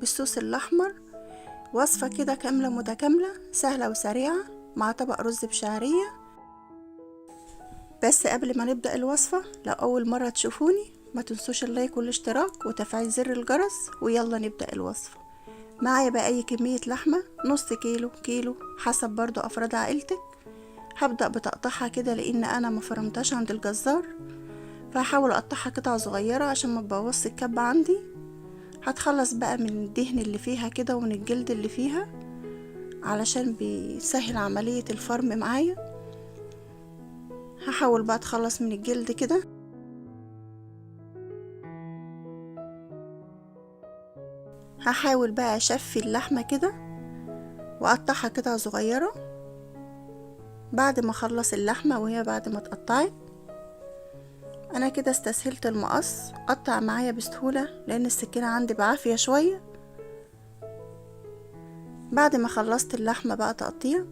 بالصوص الأحمر. وصفة كده كاملة متكاملة، سهلة وسريعة، مع طبق رز بشعرية. بس قبل ما نبدأ الوصفة، لو أول مرة تشوفوني ما تنسوش اللايك والاشتراك وتفعيل زر الجرس، ويلا نبدأ الوصفة. معايا بقى أي كمية لحمة، نص كيلو، كيلو، حسب برضو أفراد عائلتك. هبدأ بتقطعها كده لأن أنا ما فرمتهاش عند الجزار، فهحاول أقطعها قطع صغيرة عشان ما تبوظش الكبة عندي. هتخلص بقى من الدهن اللي فيها كده ومن الجلد اللي فيها علشان بيسهل عملية الفرم معايا. هحاول بقى اتخلص من الجلد كده. هحاول بقى اشفي اللحمة كده واقطعها قطع صغيرة. بعد ما اخلص اللحمة وهي بعد ما اتقطعت، انا كده استسهلت المقص، قطع معايا بسهولة لان السكينة عندي بعافية شوية. بعد ما خلصت اللحمة بقى تقطيع،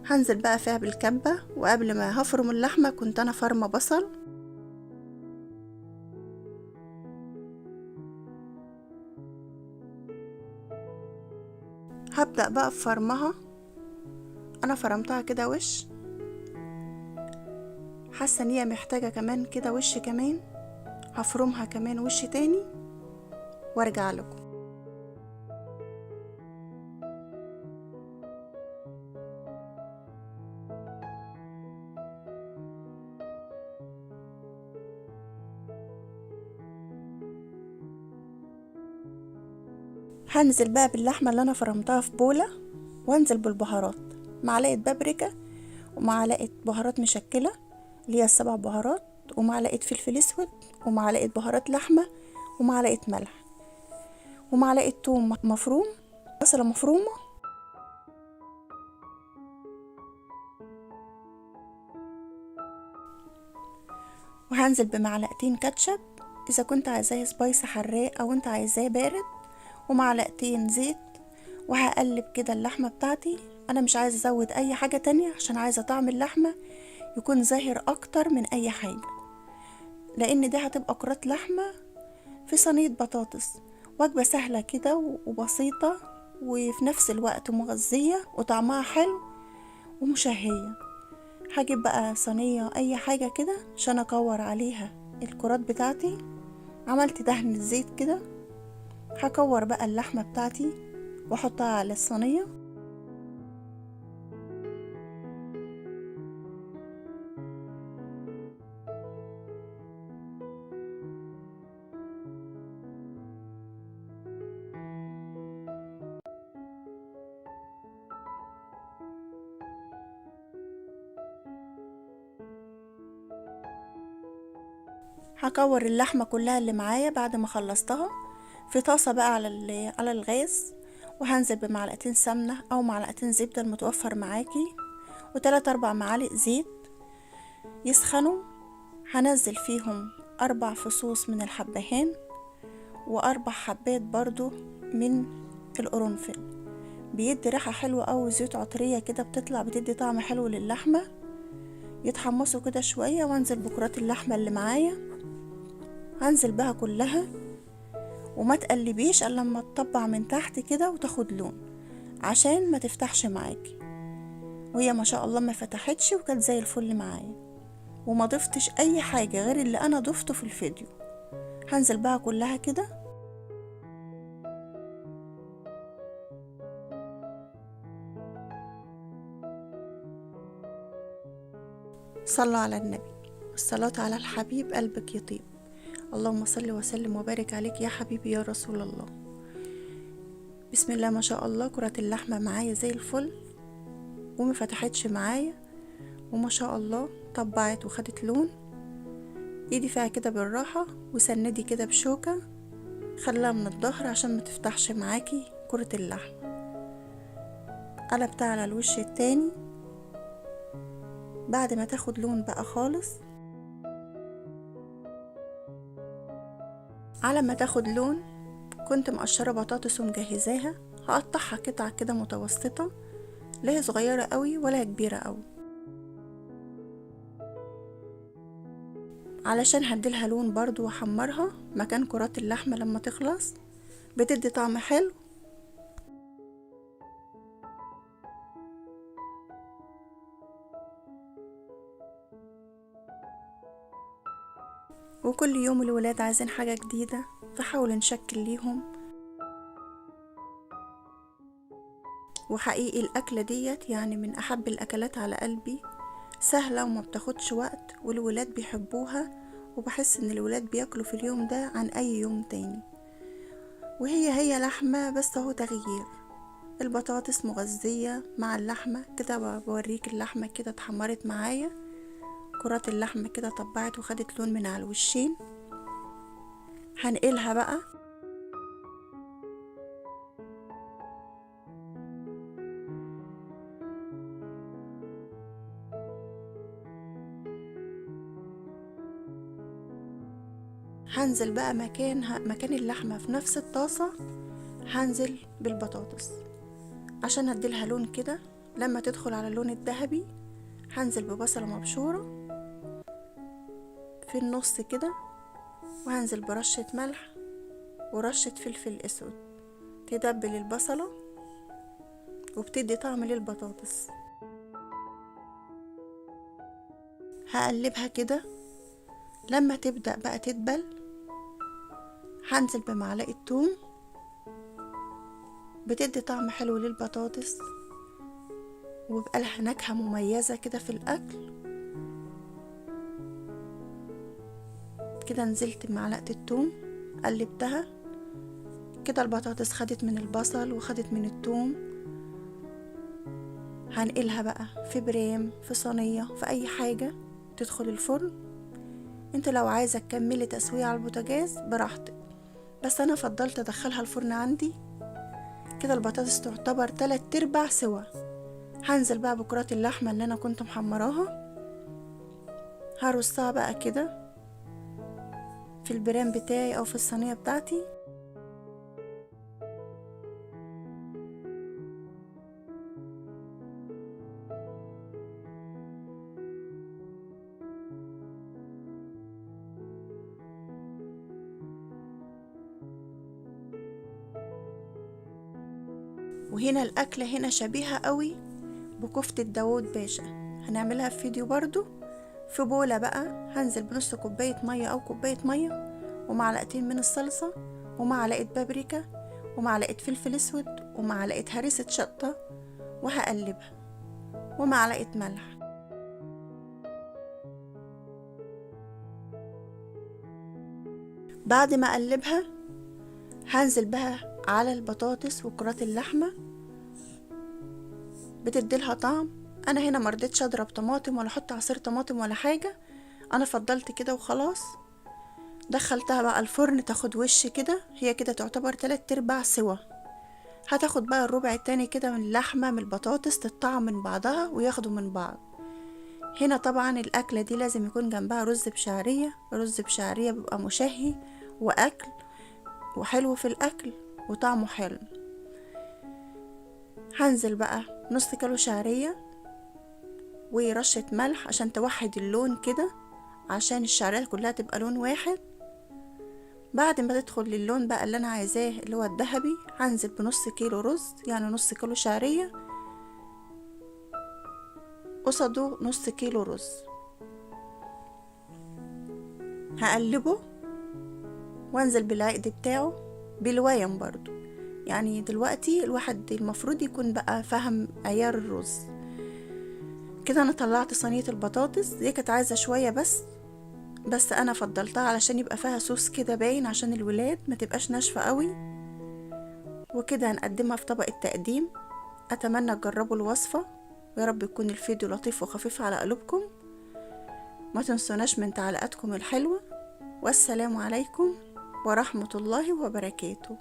هنزل بقى فيها بالكبة. وقبل ما هفرم اللحمة كنت انا فرمة بصل. هبدأ بقى بفرمها. انا فرمتها كده وش، حاسه ان هي محتاجه كمان كده وش كمان، هفرمها كمان وش تاني وارجع لكم. هنزل بقى باللحمه اللي انا فرمتها في بوله، وانزل بالبهارات، معلقه بابريكا ومعلقة بهارات مشكلة اللي هي 7 بهارات، ومعلقة فلفل اسود، ومعلقة بهارات لحمه، ومعلقة ملح، ومعلقة توم مفروم، بصله مفرومه، وهنزل بمعلقتين كاتشب اذا كنت عايزاه سبايس حراق او انت عايزاه بارد، ومعلقتين زيت. وهقلب كده اللحمة بتاعتي. انا مش عايزه ازود اي حاجة تانية عشان عايزه طعم اللحمة يكون زاهر اكتر من اي حاجة، لان دي هتبقى كرات لحمه في صينية بطاطس. وجبة سهلة كده وبسيطة، وفي نفس الوقت مغذيه وطعمها حلو ومشهيه. هجيب بقى صينية اي حاجة كده عشان اكور عليها الكرات بتاعتي. عملت دهن الزيت كده، هكور بقى اللحمة بتاعتي واحطها على الصينية. هكور اللحمة كلها اللي معايا بعد ما خلصتها في طاسة بقى على الغاز، وهنزل بمعلقتين سمنة او معلقتين زبدة المتوفر معاكي، وتلات اربع معالق زيت يسخنوا. هنزل فيهم 4 فصوص من الحبهان و4 حبات برضو من القرنفل، بيدي ريحة حلوة أوي، زيوت عطرية كده بتطلع بتدي طعم حلو للحمة. يتحمصوا كده شوية، وانزل بكرات اللحمة اللي معايا، هنزل بها كلها، وما تقلبيش الا لما تطبع من تحت كده وتاخد لون عشان ما تفتحش معاكي. وهي ما شاء الله ما فتحتش وكانت زي الفل معايا، وما ضفتش اي حاجة غير اللي انا ضفته في الفيديو. هنزل بها كلها كده. صلوا على النبي، الصلاة على الحبيب قلبك يطيب. اللهم صل وسلم وبارك عليك يا حبيبي يا رسول الله. بسم الله ما شاء الله، كرة اللحمة معايا زي الفل وما فتحتش معايا، وما شاء الله طبعت وخدت لون. ايدي فيها كده بالراحة، وسندي كده بشوكة، خليها من الظهر عشان ما تفتحش معاكي كرة اللحمة. قلبتها على الوش التاني بعد ما تاخد لون بقى خالص. على ما تاخد لون كنت مقشرة بطاطس ومجهزاها، هقطعها قطع كده متوسطة، لا هي صغيرة قوي ولا كبيرة قوي، علشان هديلها لون برضو واحمرها مكان كرات اللحمة لما تخلص، بتدي طعم حلو وكل يوم الولاد عايزين حاجة جديدة، فحاول نشكل ليهم. وحقيقي الأكلة ديت يعني من أحب الأكلات على قلبي، سهلة وما بتاخدش وقت، والولاد بيحبوها، وبحس ان الولاد بياكلوا في اليوم ده عن اي يوم تاني. وهي هي لحمة بس اهو تغيير. البطاطس مغذية مع اللحمة كده. بوريك اللحمة كده اتحمرت معايا، كرات اللحمة كده طبعت وخدت لون من على الوشين. هنقلها بقى. هنزل بقى مكان اللحمة في نفس الطاسة، هنزل بالبطاطس عشان اديلها لون كده. لما تدخل على اللون الذهبي هنزل ببصلة مبشورة في النص كده، وهنزل برشة ملح ورشة فلفل اسود تدبل البصلة وبتدي طعم للبطاطس. هقلبها كده. لما تبدأ بقى تدبل هنزل بمعلقة توم، بتدي طعم حلو للبطاطس وبقى لها نكهة مميزة كده في الأكل. كده نزلت بمعلقة التوم، قلبتها كده، البطاطس خدت من البصل وخدت من التوم. هنقلها بقى في برام، في صينية، في أي حاجة تدخل الفرن. انت لو عايزة تكملي تسوية على البوتاجاز براحتك، بس انا فضلت ادخلها الفرن عندي كده. البطاطس تعتبر 3/4 سوا. هنزل بقى بكرات اللحمة اللي انا كنت محمراها، هرصها بقى كده في البرام بتاعي او في الصينية بتاعتي. وهنا الأكلة هنا شبيهة قوي بكفتة داوود باشا، هنعملها في فيديو برضو. في بولة بقى هنزل بنص كوباية مية أو كوباية مية، ومعلقتين من الصلصة، ومعلقة بابريكا، ومعلقة فلفل اسود، ومعلقة هريسة شطة، وهقلبها، ومعلقة ملح. بعد ما اقلبها هنزل بها على البطاطس وكرات اللحمة، بتديلها طعم. انا هنا مرضتش اضرب طماطم ولا احط عصير طماطم ولا حاجة، انا فضلت كده وخلاص. دخلتها بقى الفرن تاخد وش كده، هي كده تعتبر 3/4 سوا. هتاخد بقى الربع التاني كده من اللحمة من البطاطس، تتطعم من بعضها وياخدوا من بعض. هنا طبعا الاكلة دي لازم يكون جنبها رز بشعرية. رز بشعرية بيبقى مشهي واكل وحلو في الاكل وطعمه حلو. هنزل بقى نص كيلو شعرية ورشة ملح عشان توحد اللون كده، عشان الشعرية كلها تبقى لون واحد. بعد ما تدخل للون بقى اللي انا عايزاه اللي هو الذهبي، هنزل بنص كيلو رز، يعني نص كيلو شعرية قصاده نص كيلو رز. هقلبه وانزل بالعقد بتاعه بالويم برضو. يعني دلوقتي الواحد المفروض يكون بقى فهم عيار الرز كده. انا طلعت صينية البطاطس دي، كانت عايزة شوية بس انا فضلتها علشان يبقى فيها صوص كده باين، عشان الولاد ما تبقاش ناشفة قوي. وكده هنقدمها في طبق التقديم. اتمنى تجربوا الوصفة، ويا رب يكون الفيديو لطيف وخفيف على قلوبكم. ما تنسوناش من تعليقاتكم الحلوة، والسلام عليكم ورحمة الله وبركاته.